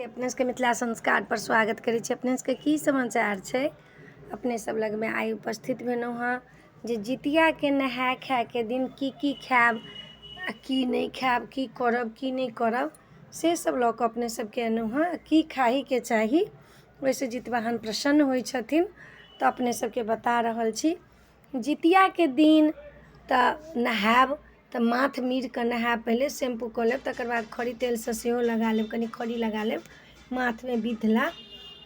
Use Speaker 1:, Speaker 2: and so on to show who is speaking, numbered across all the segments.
Speaker 1: अपने सबके मिथिला संस्कारपर स्वागत करै छी। अपने सबके की समाचार छै? अपने सब लगमे आइ उपस्थित भेलहुँ हँ जे जितियाके नहाय खायके दिन की की खायब आ की नहि खायब, की करब की नहि करब, से सब लऽ कऽ अपने सबके एलहुँ हँ। की खाहीके चाही, ओहिसँ जितवाहन प्रसन्न होइ छथिन, तऽ अपने सबके बता रहल छी। जितियाके दिन तऽ नहायब तऽ माथ मीर कऽ नहायब, पहिले शैम्पू कऽ लेब, तकर बाद खड़ी तेलसँ सेहो लगा लेब, कनि खड़ी लगा लेब माथमे विध ला,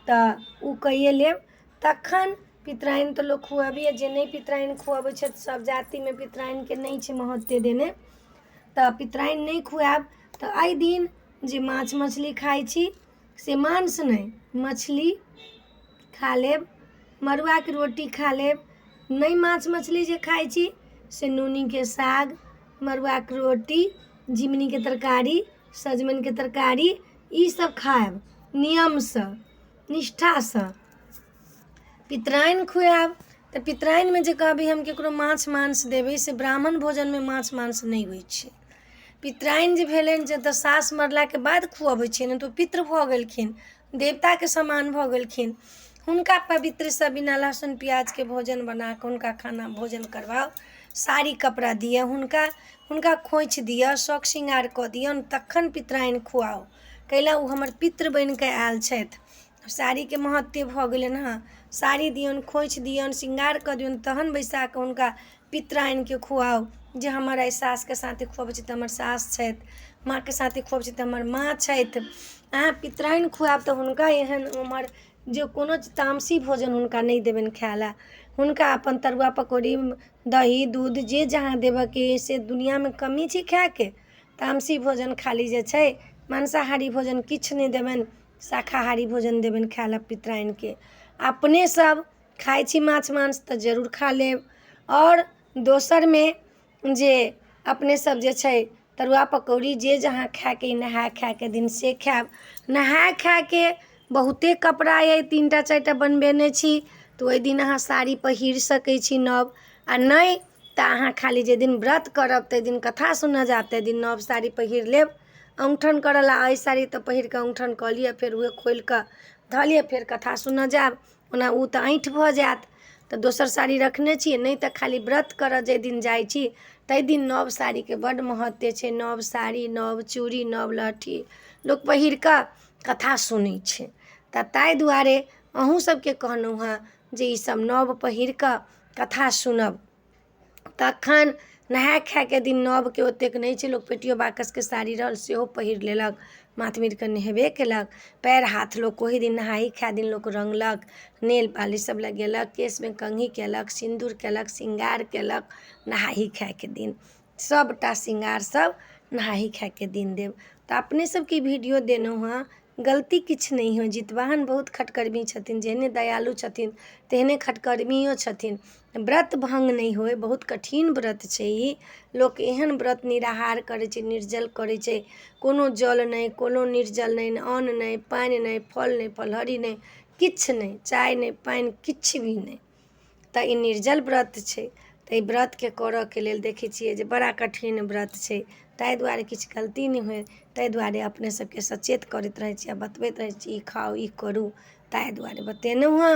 Speaker 1: तऽ ओ कैए लेब। तखन पितराइन तऽ लोक खुअबैए, जे नहि पितराइन खुअबै छथि, सभ जातिमे पितराइनके नहि छै महत्व देने, तऽ पितराइन नहि खुआएब। तऽ एहि दिन जे माछ मछली खाइ छी से मांस नहि, मछली खा लेब, मड़ुआके रोटी खा लेब। नहि माछ मछली जे खाइ छी से नूनीके साग, मड़ुआके रोटी, झिङ्गुनीके तरकारी, सजमनिके तरकारी, ईसब खायब नियमसँ, निष्ठासँ। पितराइन खुआएब तऽ पितराइनमे जे कहबै हम ककरो माछ मांस देबै, से ब्राह्मण भोजनमे माछ मांस नहि होइ छै। पितराइन जे भेलनि, जे तऽ सास मरलाके बाद खुअबै छियै ने, तऽ ओ पितृ भऽ गेलखिन, देवताके समान भऽ गेलखिन। हुनका पवित्रसँ बिना लहसुन प्याजके भोजन बना कऽ हुनका खाना भोजन करबाउ, साड़ी कपड़ा दिअ हुनका, हुनका खोँइछ दिअ, शौक श्रृंगार कऽ दियौन, तखन पितराइन खुआउ। कैला ओ हमर पितृ बनि कऽ आयल छथि। साड़ीके महत्व भऽ गेलनि हँ। साड़ी दियौन, खोँइछ दियौन, श्रृंगार कऽ दियौन, तहन बैसा कऽ हुनका पितराइनके खुआउ जे हमर आइ सासके साथे खुअबै छी तऽ हमर सास छथि, माँके साथे खुअबै छी तऽ हमर माँ छथि। अहाँ पितराइन खुआएब तऽ हुनका एहन ओम्हर जे कोनो तामसी भोजन हुनका नहि देबनि खाय लए। हुनका अपन तरुआ पकौड़ी, दही दूध जे जहाँ देबऽके अइ, से दुनिआँमे कमी छै खायके? तामसी भोजन खाली जे छै, मांसाहारी भोजन किछु नहि देबनि, शाकाहारी भोजन देबनि खाय लए पितराइनके। अपने सब खाइ छी माछ मांस तऽ जरूर खा लेब। आओर दोसरमे जे अपने सब जे छै तरुआ पकौड़ी जे जहाँ खायके नहाय खायके दिन से खायब। नहाय खायके बहुते कपड़ा अइ, 3टा 4टा बनबेने छी, तऽ ओहि दिन अहाँ साड़ी पहिर सकै छी नव, आ नहि तऽ अहाँ खाली जाहि दिन व्रत करब ताहि दिन कथा सुनऽ जायब ताहि दिन नव साड़ी पहिर लेब। औँठन करऽ लए अइ साड़ी तऽ पहिर कऽ औँठन कऽ लिअ, फेर उएह खोलि कऽ धऽ लिअ, फेर कथा सुनऽ जायब। ओना ओ तऽ ऐँठ भऽ जायत, तऽ दोसर साड़ी रखने छी। नहि तऽ खाली व्रत करऽ जाहि दिन जाइ छी ताहि दिन नव साड़ीके बड्ड महत्व छै। नव साड़ी, नव चूड़ी, नव लहठी लोक पहिर कऽ कथा सुनै छै। तऽ ताहि दुआरे अहूँ सबके कहलहुँ हेँ जे ईसब नव पहिर कऽ कथा सुनब। तखन नहाय खायके दिन नवके ओतेक नहि छै, लोक पेटियो बाकसके साड़ी रहल सेहो पहिर लेलक, माथ मीर कऽ नहेबे केलक। पएर हाथ लोक ओहि दिन नहाय खाय दिन लोक रङ्गलक, नेल पालिश सब लगेलक, केशमे कंघी केलक, सिन्दूर केलक, श्रृंगार केलक। नहाही खायके दिन सबटा श्रृंगार सब नहाही खायके दिन देब। तऽ अपने सबके वीडियो देलहुँ हँ, गलती किछु नहि होइ। जितवाहन बहुत खटकर्मी छथिन, जेहने दयालु छथिन तेहने खटकर्मियो छथिन। व्रत भङ्ग नहि होइ, बहुत कठिन व्रत छै ई। लोक एहन व्रत निराहार करै छै, निर्जल करै छै, कोनो जल नहि, कोनो निर्जल नहि, अन्न नहि, पानि नहि, फल नहि, फलहरी नहि, किछु नहि, चाय नहि, पानि किछु भी नहि। तऽ ई निर्जल व्रत छै। तऽ एहि व्रतके करऽके लेल देखै छियै जे बड़ा कठिन व्रत छै, ताहि दुआरे किछु गलती नहि होइ ताहि दुआरे अपने सबके सचेत करैत रहै छी आ बतबैत रहै छी, ई खाउ, ई करू, ताहि दुआरे बतेलहुँ हँ।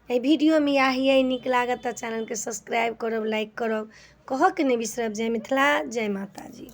Speaker 1: एहि वीडियोमे इएह अइ। नीक लागत तऽ चैनलके सब्सक्राइब करब, लाइक करब, कहऽके नहि बिसरब। जय मिथिला, जय माताजी।